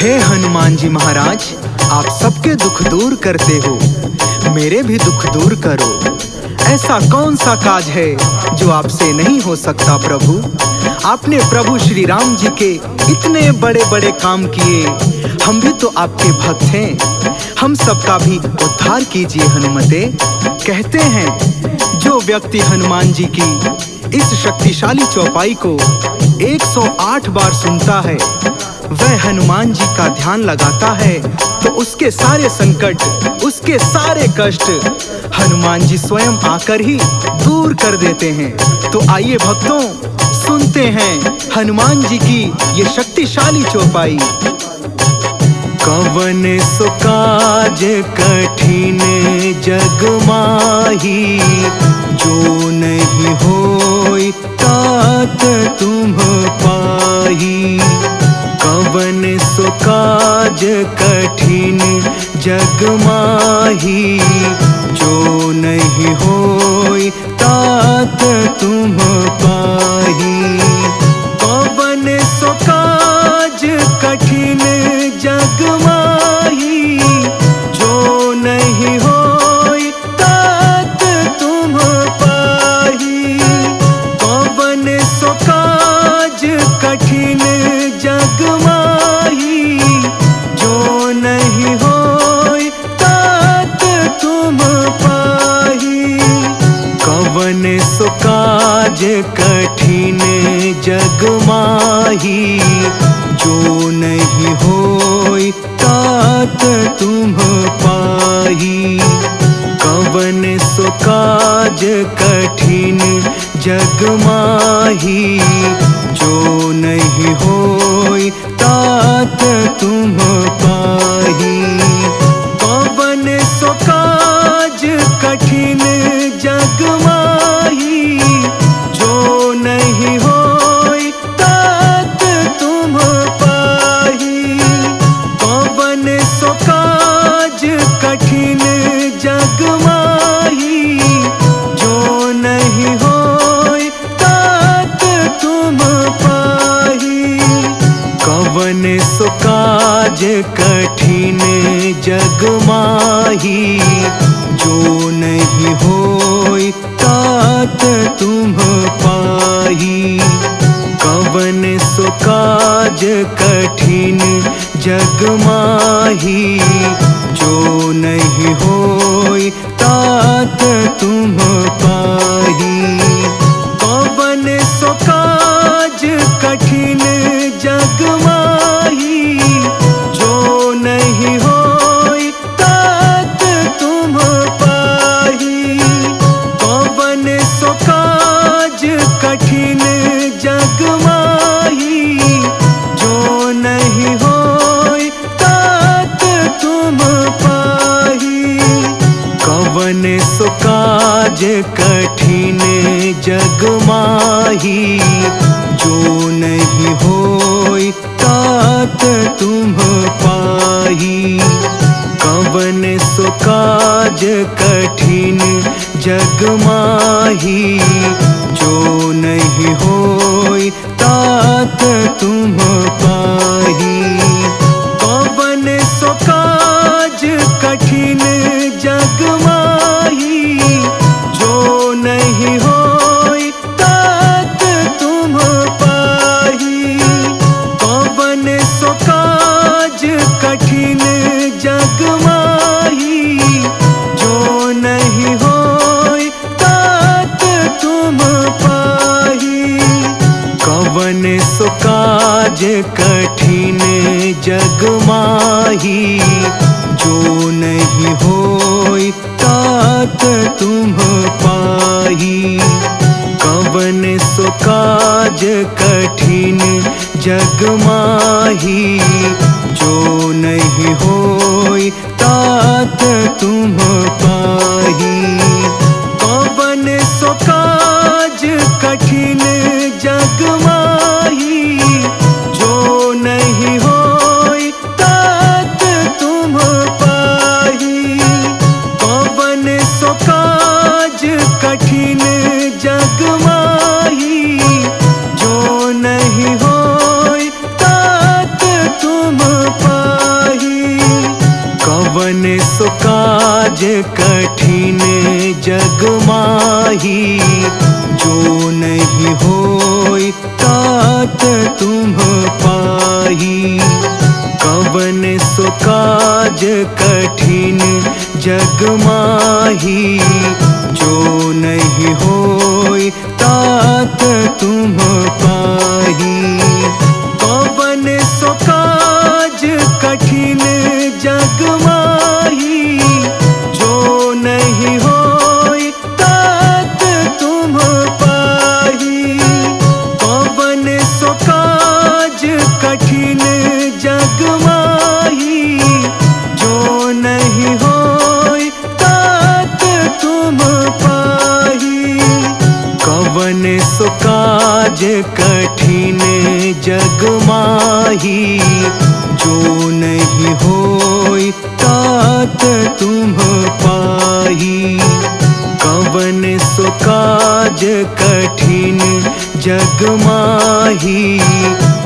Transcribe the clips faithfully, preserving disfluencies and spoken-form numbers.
हे हनुमान जी महाराज, आप सबके दुख दूर करते हो, मेरे भी दुख दूर करो। ऐसा कौन सा काज है जो आपसे नहीं हो सकता प्रभु? आपने प्रभु श्री राम जी के इतने बड़े बड़े काम किए, हम भी तो आपके भक्त हैं, हम सबका भी उद्धार कीजिए हनुमते। कहते हैं, जो व्यक्ति हनुमान जी की इस शक्तिशाली चौपाई को एक सौ आठ बार सुनता है, वह हनुमान जी का ध्यान लगाता है, तो उसके सारे संकट, उसके सारे कष्ट हनुमान जी स्वयं आकर ही दूर कर देते हैं। तो आइए भक्तों, सुनते हैं हनुमान जी की ये शक्तिशाली चौपाई। कवन सो काज कठिन जग माही, जो नहीं होई तात तुम पाही। कवन सो काज कठिन जग माही, जो नहीं होई तात तुम पाही। कवन सो काज कठिन जग माही, जो नहीं होई तात तुम पाही। कवन सो काज कठिन जग माही, जो नहीं होई तात तुम पाही। कवन सो काज कठिन जग माही, जो नहीं होई तात तुम पाही। कवन सो काज कठिन जग माही, जो नहीं होई तात तुम पाही। कवन सो काज कठिन जग माही, जो नहीं होई तात तुम पाही। कवन सो काज कठिन जग माही, जो नहीं होई तात तुम पाही। कवन सो काज कठिन जग माही, जो नहीं होई तात तुम पाही। कवन सो काज कठिन जग माही, जो नहीं होई तात तुम पाही। कवन सो काज कठिन जग माही, जो नहीं होई तात तुम पाही। कवन सो काज कठिन जग माही, जो नहीं होई तात तुम पाही। कवन सो काज कठिन जग माही, जो नहीं होई तात तुम पाही। कवन सो काज कठिन जग माही, जो नहीं होई तात तुम पाही। कवन सो काज कठिन जग माही, जो नहीं होई तात तुम पाही। कवन सो काज कठिन जग माही, जो नहीं होई तात तुम पाही। कवन सो काज कठिन जग माही, जो नहीं होई तात तुम पाही। कवन सो काज कठिन जग माही, जो नहीं होई तात तुम पाही। कवन सो काज कठिन जग माही, जो नहीं होई तात तुम पाही। कवन सो काज कठिन जग माही, जो नहीं होई तात तुम कठिन जग माही, जो नहीं होई तात तुम पाही। कवन सो काज कठिन जग माही, जो नहीं होई तात तुम पाही। कवन सो काज कठिन जग माही, जो नहीं होई तात तुम पाही। कवन सो काज कठिन जग माही, जो नहीं होई तात तुम पाही। कवन सो काज कठिन जग माही, जो नहीं होई तात तुम पाही। कवन सो काज कठिन जग माही,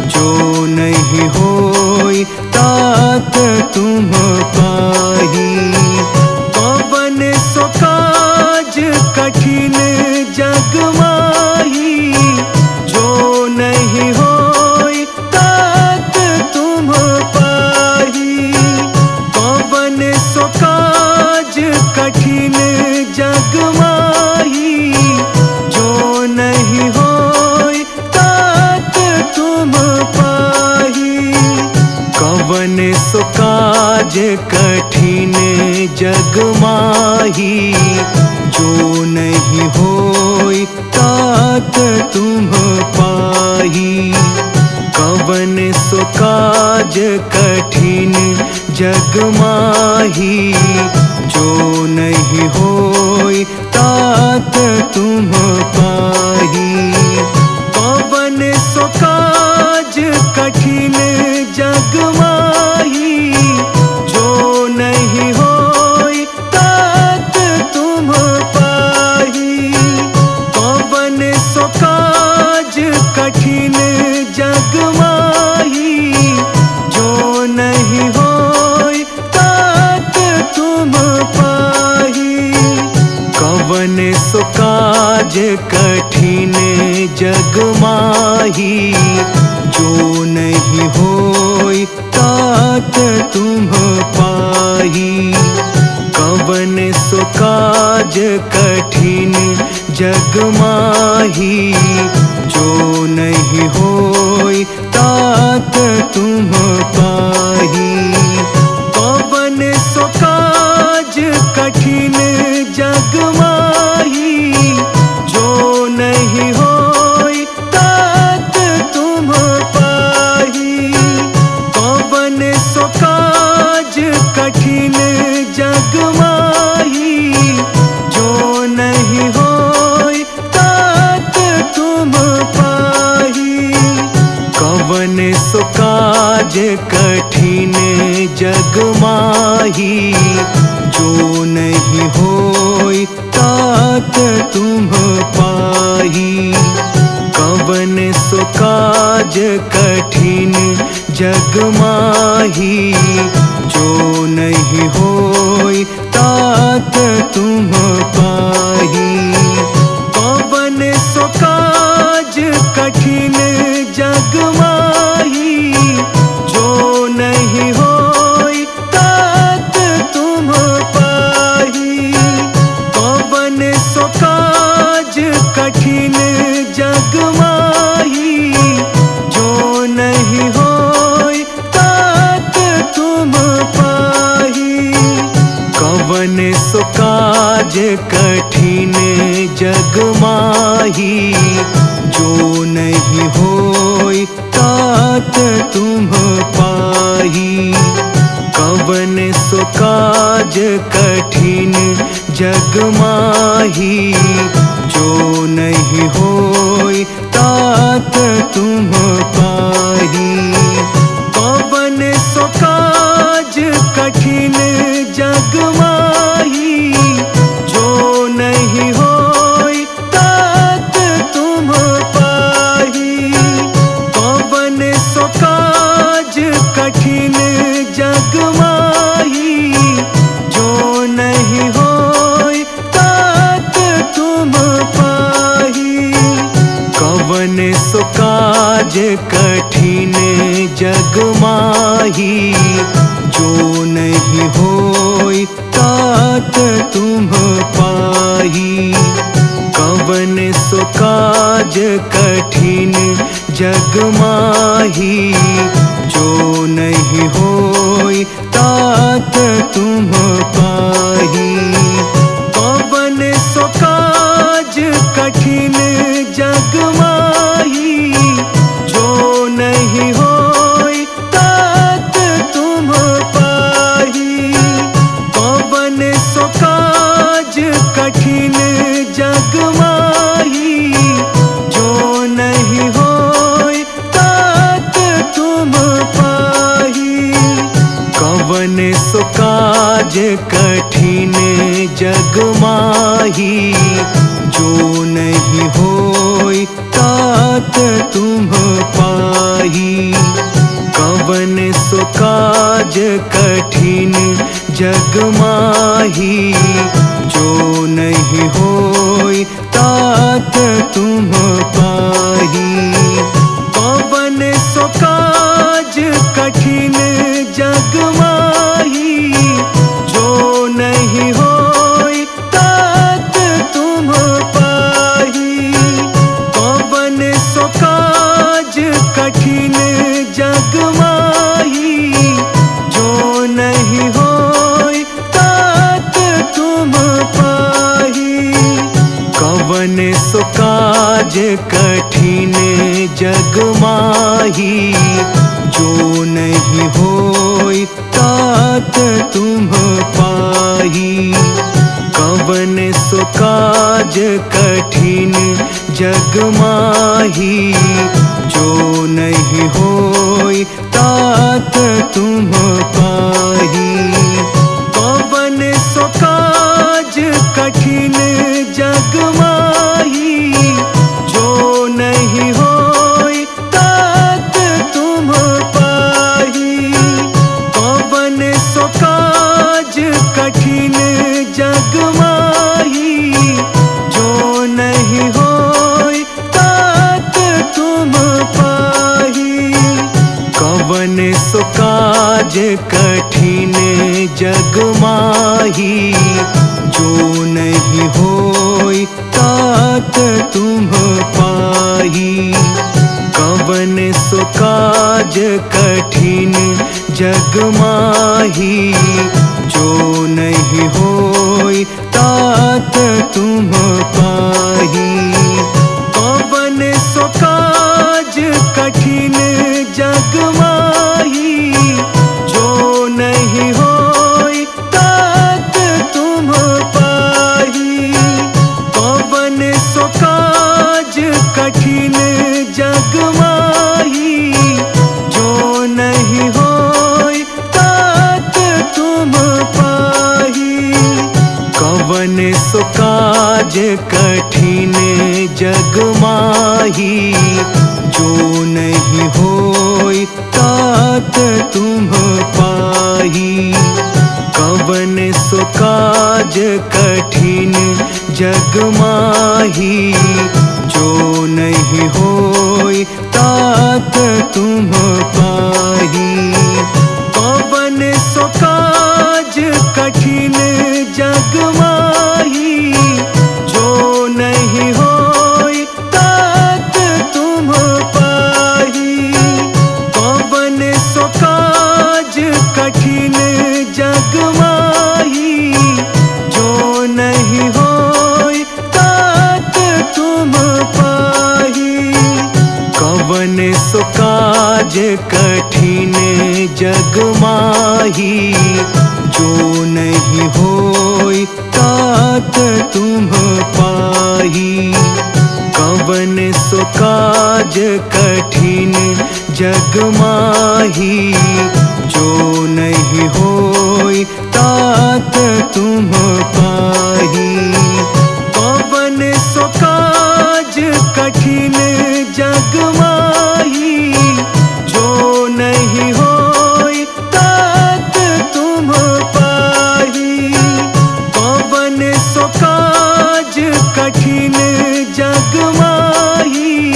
जो नहीं होई तात तुम पाही। कवन सो काज कठिन जग माही, जो नहीं होई तात तुम पाही। कवन सो काज कठिन जग माही, जो नहीं होई तात तुम पाही। कवन सो काज कठिन जग माही, जो नहीं होई तात तुम पाही। कवन सो काज कठिन जग माही, जो नहीं होई तात तुम पाही। कवन सो काज कठिन जग माही, जो नहीं होई तात तुम पाही। कवन सो काज कठिन जग माही, जो नहीं होई तात तुम पाही। कवन सो काज कठिन जग माही, जो नहीं होई तात तुम पाही। कवन सो काज कठिन जग माही, जो नहीं होई तात तुम पाही। कवन सो काज कठिन जग माही, जो नहीं होई तात तुम पाही। कवन सो काज कठिन जग माही, जो नहीं होई तात तुम पाही। कवन सो काज कठिन जग माही, जो नहीं होई तात तुम पाही। कवन सो काज कठिन जग माही, जो नहीं होई तात तुम पाही। कवन सो काज कठिन जग माही, जो नहीं होई तात तुम पाही। कवन सो काज कठिन जग माही, जो नहीं होई तात तुम पाही। कवन सो काज कठिन जग माही, जो नहीं होई तात तुम पाही। कवन सो काज कठिन जग माही, जो नहीं होई तात तुम पाही। कवन सो काज कठिन जग माही, जो नहीं होई तात तुम पाही। कवन सो काज कठिन जग माही, जो नहीं कठिन जग माही, जो नहीं होई तात तुम पाही। कवन सो काज कठिन जग माही, जो नहीं होई तात तुम पाही। कवन सो काज कठिन जग माही, जो नहीं होई तात तुम पाही। कवन सो काज कठिन जग माही, जो नहीं होई तात तुम पाही। कवन सो काज कठिन जग माही, जो नहीं होई तात तुम पाही। कवन सो काज कठिन जग माही, जो नहीं होई तात तुम पाही। कवन सो काज कठिन जग माही, जो नहीं होई तात तुम पाही। कवन सो काज कठिन जग माही, जो नहीं होई तात तुम पाही। कवन सो काज कठिन जग माही, जो नहीं होई तात तुम पाही। कवन सो काज कठिन जग माही, जो नहीं होई तात तुम पाही। कवन सो काज कठिन जग माही, जो नहीं होई तात तुम पाही। कवन सो काज कठिन जग माही, जो नहीं होई तात तुम पाही। कवन सो काज कठिन जग माही, जो नहीं होई तात तुम पाही। कवन सो काज कठिन जग माही, जो नहीं होई तात तुम पाही। कवन सो काज कठिन जग माही, जो नहीं होई तात तुम पाही। कवन सो काज कठिन जग माही, जो नहीं होई तात तुम पाही। कवन सो काज कठिन जग माही, जो नहीं होई तात तुम पाही। कवन सो काज कठिन जग माही, जो नहीं होई तात तुम पाही। कवन सो काज कठिन जग माही, जो नहीं होई तात तुम पाही। कवन सो काज कठिन जग माही, जो नहीं होई तात तुम पाही। कवन सो काज कठिन जग माही, जो नहीं होई तात तुम पाही। कवन सो काज कठिन जग माही, जो नहीं होई तात तुम पाही। कवन सो काज कठिन जग माही, जो नहीं होई तात तुम पाही। कवन सो काज कठिन जग माही,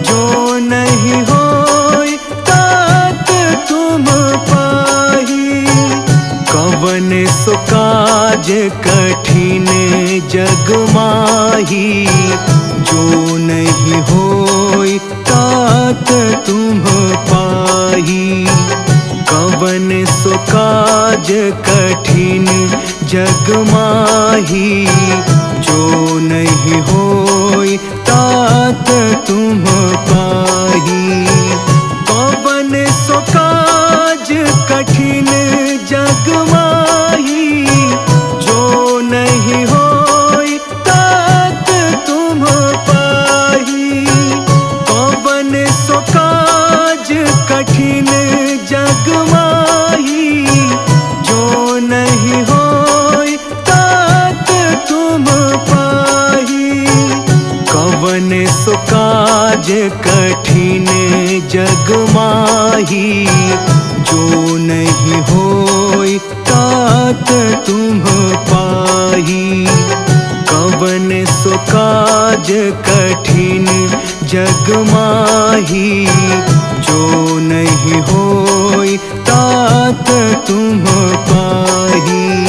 जो नहीं हो कठिन जग माही, जो नहीं होई तात तुम पाही। कवन सो काज कठिन जग माही, जो नहीं होई तात तुम पाही। कवन सो काज कठिन जग माही, जो नहीं होई तात तुम पाही। कवन सो काज कठिन जग माही, जो नहीं होई तात तुम पाही। कवन सो काज कठिन जग माही, जो नहीं होई तात तुम पाही। कवन सो काज कठिन जग माही, जो नहीं होई तात तुम पाही।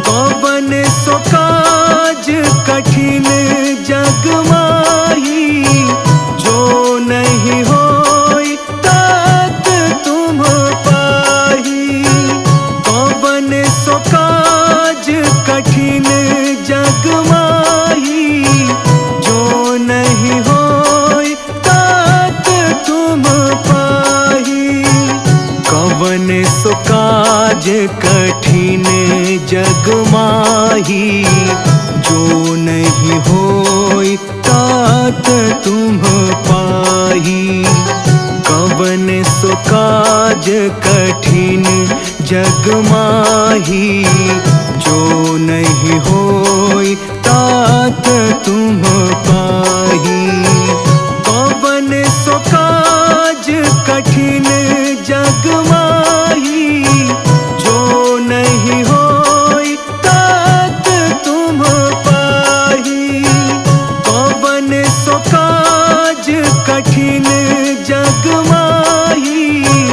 कवन सो काज कठिन जग माही, जो नहीं होई तात तुम पाही। कवन सो काज कठिन जग माही, जो नहीं होई तात तुम पाही। कवन सो काज कठिन जग माही, जो नहीं होई तात तुम पाही। कवन सो काज कठिन जग माही, जो नहीं होई तात तुम पाही। कवन सो काज कठिन जग माही, जो नहीं होई तात तुम पाही। कवन सो काज कठिन जग माही,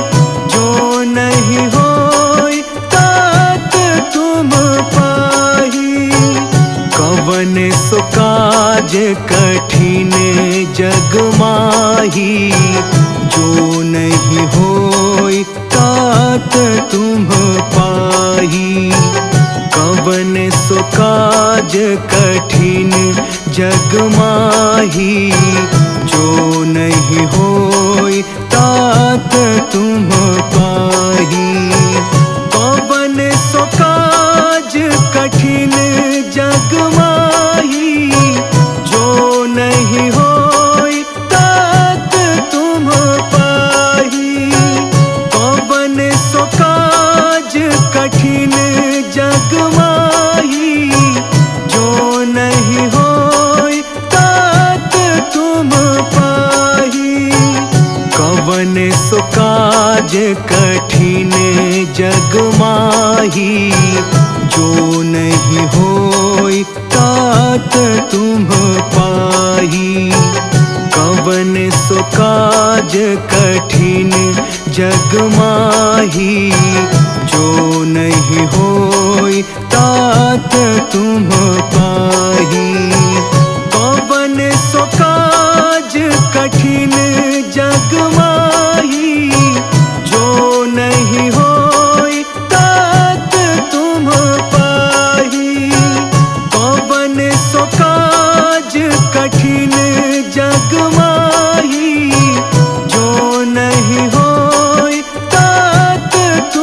जो नहीं होई तात तुम पाही। कवन सो काज कठिन जग माही, जो नहीं होई तात तुम पाही। कवन सो काज कठिन जग माही, जो नहीं होई तात तुम पाही। कवन सो काज कठिन जग माही, जो नहीं होई तात तुम पाही। कवन सो काज कठिन जग माही, जो नहीं होई तात तुम पाही। कवन सो काज कठिन जग माही, जो नहीं होई तात तुम पाही। कवन सो काज कठिन जग माही, जो नहीं होई तात तुम पाही। कवन सो काज कठिन जग माही, जो नहीं होई तात तुम पाही। कवन सो काज कठिन जग माही, जो नहीं होई तात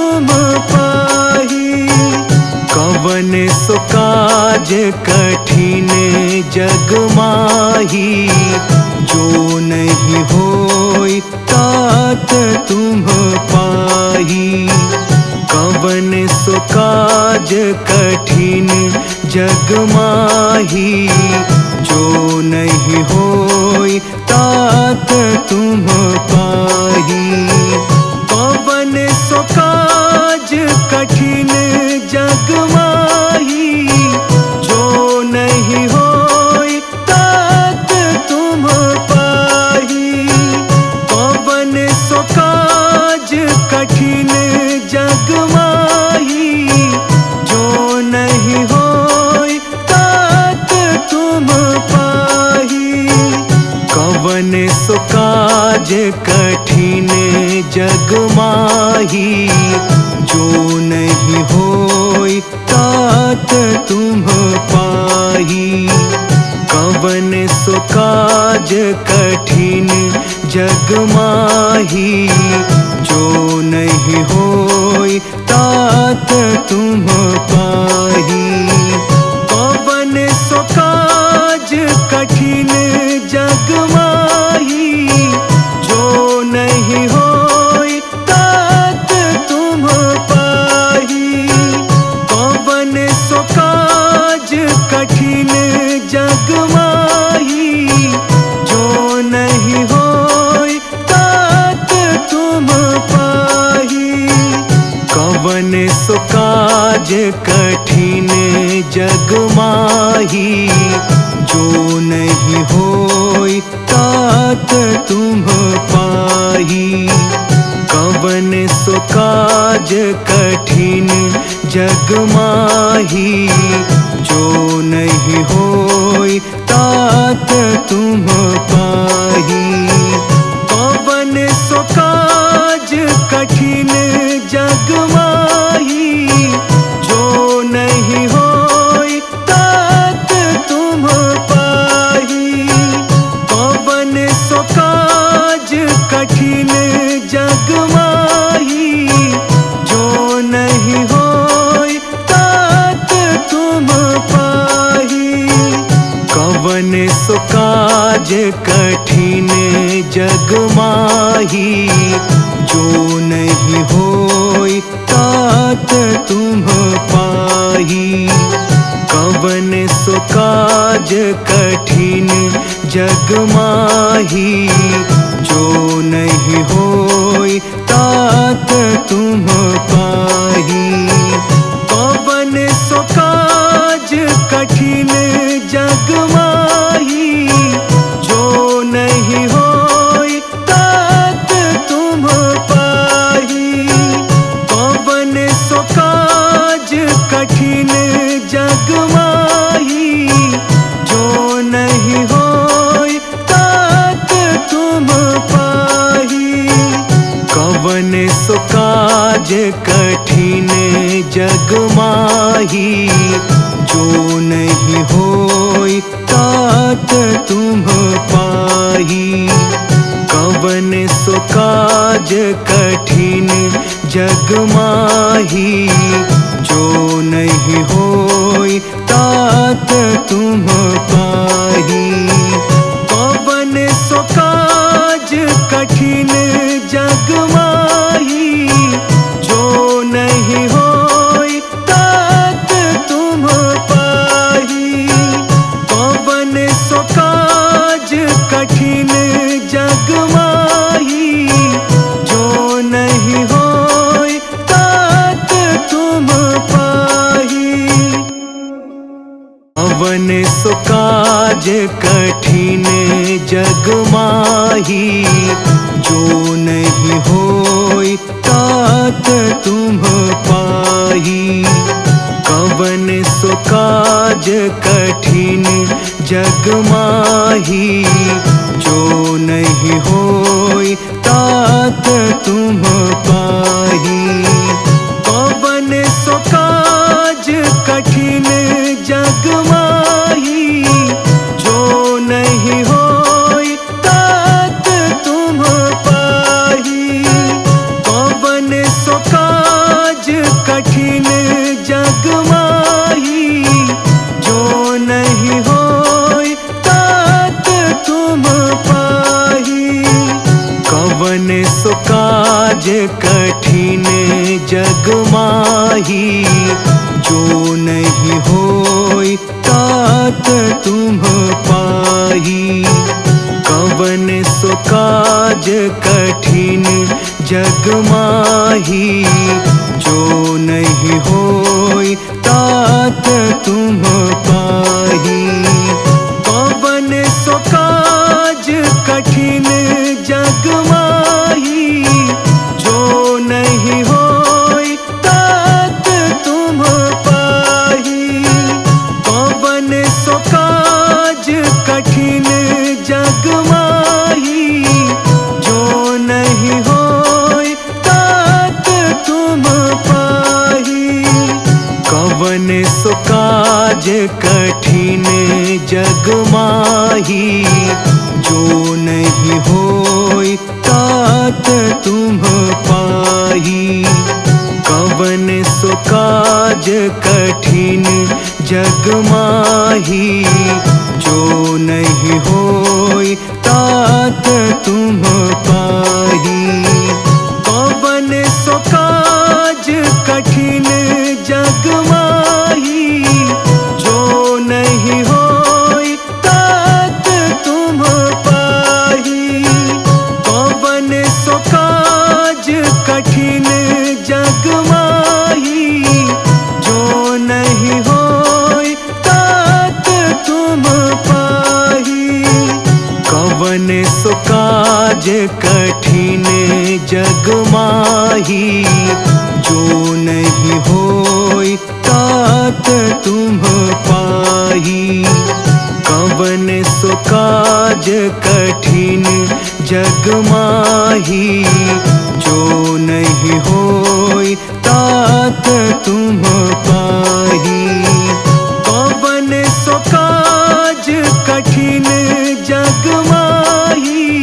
तुम पाही। कवन सो काज कठिन जग माही, जो नहीं होई तात तुम पाही। कवन सो काज कठिन जग माही, जो नहीं होई तात तुम पाही। कवन सो काज कठिन जग माही, जो नहीं होई तात तुम पाही। कवन सो काज कठिन जग माही, जो नहीं कठिन जग माही, जो नहीं होई तात तुम पाही। कवन सो काज कठिन जग माही, जो नहीं होई तात तुम पाही। कवन सो काज कठिन जग माही, जो नहीं होई तात तुम पाही। कवन सो काज कठिन जग माही, जो नहीं होई तात तुम पाही। कवन सो काज कठिन जग माही, जो नहीं होई तात तुम पाही। कवन सो काज कठिन जग माही, जो नहीं होई तात तुम पाही। कवन सो काज कठिन जग माही, जो नहीं होई तात तुम पाही। कवन सो काज कठिन जग माही, जो नहीं होई तात तुम पाही। कवन सो काज कठिन जग माही, जो नहीं होई तात तुम पाही। कवन सो काज कठिन जग माही, जो नहीं होई तात तुम पाही। कवन सो काज कठिन जग माही, जो नहीं होई तात तुम पाही। कवन सो काज कठिन जग माही, जो नहीं होई तात तुम पाही। कवन सो काज कठिन जग माही, जो नहीं होई तात तुम पाही। कवन सो काज कठिन जग माही, जो नहीं होई तात तुम पाही। कवन सो काज कठिन जग माही, जो नहीं होई तात तुम पाही। कवन सो काज कठिन जग माही, जो नहीं होई तात तुम पाही। कवन सो काज कठिन जग माही, जो नहीं होई तात तुम पाही। कवन सो काज कठिन जग माही, जो नहीं होई तात तुम पाही। कवन सो काज कठिन जग माही, जो नहीं होई तात तुम पाही। कवन सो काज कठिन जग माही, जो नहीं होई तात तुम पाही। कवन सो काज कठिन जग माही, जो नहीं होई तात तुम पाही। कवन सो काज कठिन जग माही, जो नहीं होई तात तुम पाही। कवन सो काज कठिन जग माही, जो नहीं होई तात तुम पाही। कवन सो काज कठिन जग माही, जो पाही। कवन सो काज कठिन जग माही, जो नहीं होई तात तुम पाही। कवन सो काज कठिन जग माही, जो नहीं होई तात तुम पाही। कवन सो काज कठिन जग माही, जो नहीं होई तात तुम पाही। कवन सो काज कठिन जग माही, जो नहीं होई तात तुम पाही। कवन सो काज कठिन जग माही, जो नहीं होई तात तुम पाही। कवन सो काज कठिन जग माही, जो नहीं होई तात तुम पाही। कवन सो काज कठिन जग माही,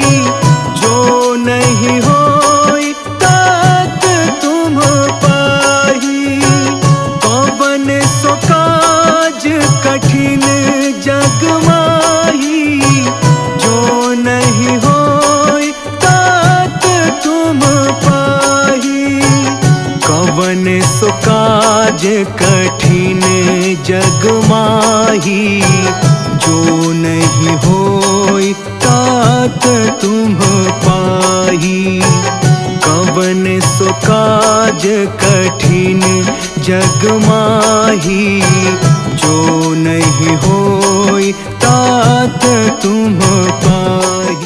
जो नहीं होई तात तुम पाही। कवन सो काज कठिन जग माही, जो नहीं होई तात तुम पाही। कवन सो काज कठिन जग माही, जो नहीं होई तात तुम पाही। कवन सो काज कठिन जग माही, जो नहीं होई तात तुम पाही।